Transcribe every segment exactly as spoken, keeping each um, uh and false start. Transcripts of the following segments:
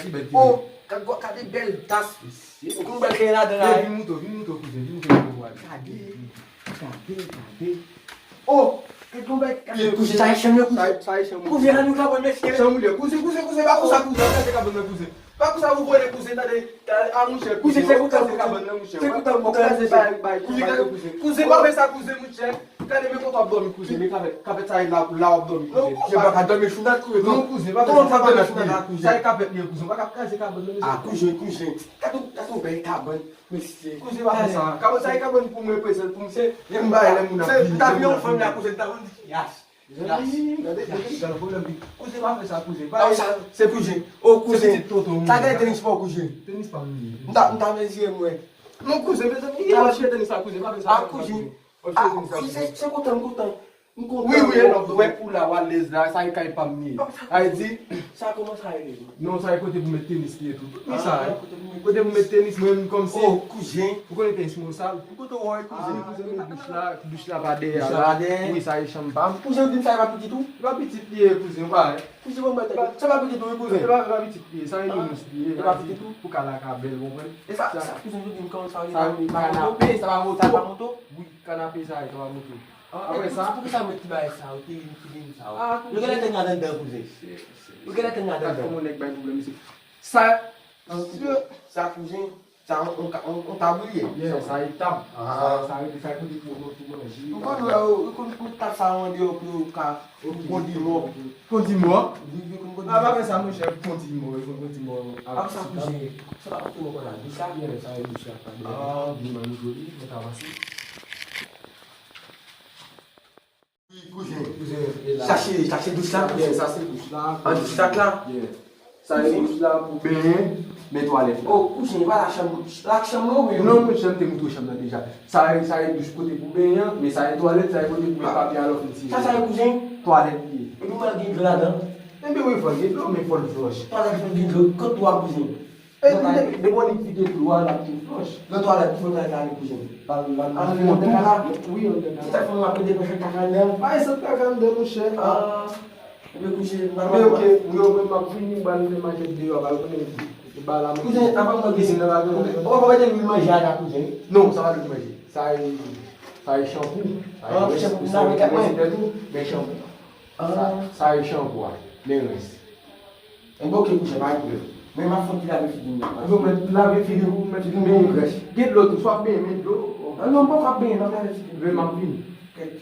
ti bèl ki. Oh, gade, gade bèl tas. Ou konn bèl ki gen ladan la. Vin mouto, vin mouto, kouzen, vin mouto pou wè. Gade, gade, gade. Oh, gade yon bèl, gade. Kouzen, sa e chanm yo, kouzen. Sa e chanm. Kouzen, la nou ka bon, mesye. Chanm ou ye, kouzen, kouzen, kouzen, pa konsa, kouzen, gade kabann nan, kouzen. Pa konsa, ou vole, kouzen, tande. A, mouche, kouzen, se pou tande kabann nan, mouche. Se pou tande, kouzen, bay, bay, kouzen, kouzen, pa fè sa, kouzen, mouche. Gade, men kote w ap dòmi, kouzen, men kapèt, kapèt sa e la, la w ap dòmi, kouzen. Non, kouzen, pa ka dòmi sou nat, kouzen. Non, kouzen, pa fè sa, pa dòmi sou nat, kouzen. Sa e kapèt li ye, kouzen, pa ka kraze kabann nan, mesye. Ah, kouzen, kouzen. Gade, gade yon bèl kabann, mesye. Kouzen, pa fè sa. Kabann sa e kabann pou mwen, prezan pou m, se, m bay lè moun ap vini, m ta vin yon fanm la, kouzen, ta vin di, yes. Gade, gade, gade pwoblèm li. Kouzen, pa fè sa, kouzen. Pa, se kouzen. Oh, kouzen. Sa gen tenis pa w, kouzen? Tenis pa m li ye. M ta, m ta mezire mwen. Non, kouzen, mezanmi. Ou pa achte tenis la, kouzen, pa fè sa. Ah, kouzen. Ah, kouzen, se kontan, m kontan. M kontan. Wi, wi, e lòt, wè, ou la, w alèz la, sa e kay pa m li ye. Sa vle di, sa kòman sa rele? Non, sa e kote pou met tenis li ye tou. Tout mi sa, kote pou met tenis, mwen menm kòmsi. Oh, kouzen. Ou konnen tenis mwen sal? M kontan wè w, kouzen. Kouzen, men douch la, douch la pa dèyè la. Douch la pa dèyè. Wi, sa e chanm pa m. Kouzen, ou di m sa e pa pitit ou? E pa pitit li ye, kouzen, ou pa wè. Kouzen, bon, mwen tande. Se pa pitit ou, wi, kouzen. Se pa, se pa pitit li ye, sa e nounours li ye. E pa pitit ou? Pou kay la ka bèl, ou konprann? E sa, sa, kouzen, ou di m kòman sa rele? Sa, kanape, sa pa moto, sa pa moto? Wi, kanape sa, sa pa moto. Apre sa, poukisa w met ti bagay sa yo, ti lin, ti lin sa yo? Yo genlè te gen anndan, kouzen. Yo genlè te gen anndan. Kòman nèg bay pwoblèm isit? Sa, sa, kouzen, sa, on, on, on tabliye. Yeah, sa e tab. Sa, sa rete, sa e kote pou, pou manje. Ou konn wè, ou konn met tab sa yo andeyò pou yo ka kondimò. Kondimò? Wi, wi, konn kondimò. Ah, pa fè sa, monchè, kondimò, wi, konn kondimò. Ah, sa, kouzen. Sa pa kondimò konn la. Di sa, byen, sa e di sa, pa de. Ah, di manmi joli, mwen ka avanse. Wi, kouzen. Kouzen, e la. Chache, chache douch la. Yeah, sa se douch la. An douch la la. Yeah. Sa e douch la pou benyen, men twalèt la. Oh, kouzen, pa la chanm, la chanm non, wi. Non, mwen chanm te moutre chanm nan deja. Sa e, sa e douch kote pou benyen, men sa e twalèt, sa e kote pou met papye alò fin tire. Sa, sa e kouzen? Twalèt li ye. Epi mwen gen dlo ladan. Enben wi, fò gen dlo, men fò l flòch. Twalèt fò gen dlo, kot dlo a kouzen? E, de, de, de bò li vide dlo a, l ap tou flòch. Nan twalèt, pou fè twalèt la ale kouzen. Ba, ba, ba, anndan kay la? Wi, anndan kay la. Se sa k fè m ap pede pran chak kaka anndan. Bay sot kaka anndan, monchè. Ah. Ebyen, kouzen, m pa... Men oke, wi, mwen, m ap vini, m pral fè makèt deyò, ba, ou konnen, ba la, kouzen, apa m mande kouzen nan la, non? Ou pa mete lwil manje a la, kouzen? Non, sa pa lwil manje. Sa e, sa e chanpou. Sa e, ah, chanpou, sa e, sa e, men chanpou. Ah. Sa, sa e chanpou a, men rens. Enben, oke, kouzen, pa gen pwoblèm. Men m ap fè yon ti lave figi m nan. Ou mèt lave figi ou, mèt figi m benyen. Gen dlo tou, swa benyen, men dlo. Ah non, m poko ap benyen, m ap lave figi m. Men m ap vini. Kèt.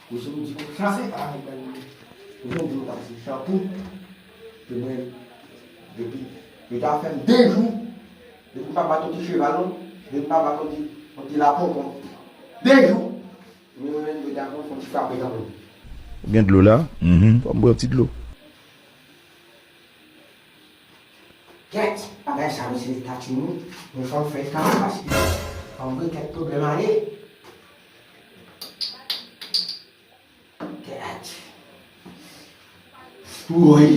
Kouzen m di konsa, se pa regal mwen. Kouzen m di konsa, se chanpou. Te mwen, depi Yo ta fè m de jou. Depi m pa bat yon ti cheval, non. Depi m pa bat yon ti, yon ti lapon, kon. De jou. Men mwen menm, yo ta fè m yon ti frape kanmenm. Ou gen dlo la? Mhm. Fò m bwè yon ti dlo. Kèt, bagay sa yo se tati nou. Men fò m fè kanmenm paske fò m vre kèt pwoblèm ale. Kèt. Woy.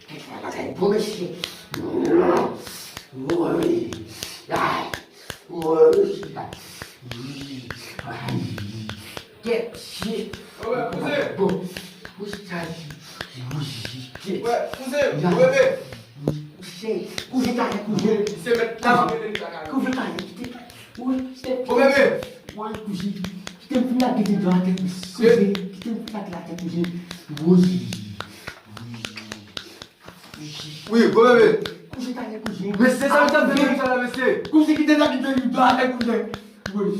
Kèt la bagay bon mesye. Woy. Ay. Woy. Ay. Kèt. Bon. Woy, sa. Woy. Kèt. Wè, kouzen, bebe. Kouzen, kouzen, kouzen. Se mèt la, mwen mete li la. Kouzen, kite. Woy, se. Bon, bebe. Woy, kouzen. Kite m fin lage ti dlo atè, kouzen. Kite m fin lage atè, kouzen. Woy. Wi, bon bebe. Kouzen, kouzen. Mesye, sa, sa, sa, sa, mesye. Kouzen, kite m lage ti dlo atè, kouzen. Woy.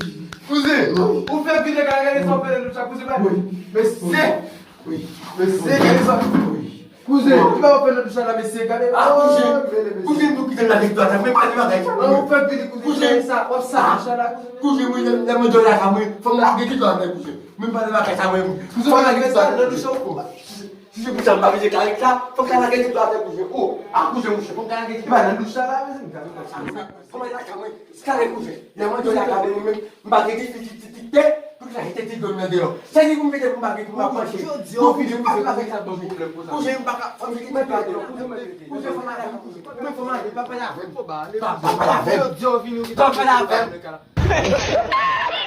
Kouzen, ou fè vide kare, gade sa w fè nan douch la, kouzen, pa. Woy. Mesye. Wi. Mesye, gade sa. Wi. Kouzen, ki bagay w fè nan douch la, mesye, gade. Ah, kouzen. Kouzen, nou kite l la vin dwat la, men pa di bagay sa. Ou fè vini, kouzen, kouzen, sa, w ap sa, douch la, kouzen. Kouzen, mwen, lè, lè mwen dòmi la, mwen, fò m lage ti dwat la, kouzen. Men pa di bagay sa, mwen. Kouzen, fò m lage ti dwat la, kouzen. Si se pou sa, m pa vin kare sa, fò m lage ti dwat la, kouzen. Oh, ah, kouzen, mouche, fò m lage ti dwat la, douch la, mezanmi, gade sa. Kouzen, kouzen. Lè mwen dòmi la, mwen, mwen, m pa gen ti, ti, ti, ti, ti, tè, pou sa, jete ti dòmi nan deyò. Sa ki pou m fè pou m pa gen, pou m pa panche. Jodi, yo vini, kouzen, kouzen, sa ban m pwoblèm konsa. Kouzen, m pa ka, fò m vin ki pa deyò. Kouzen, fò m ale, kouzen. Fò m ale, pa pale avè m. Pa pale avè m. Jodi, yo vini, pa pale avè m.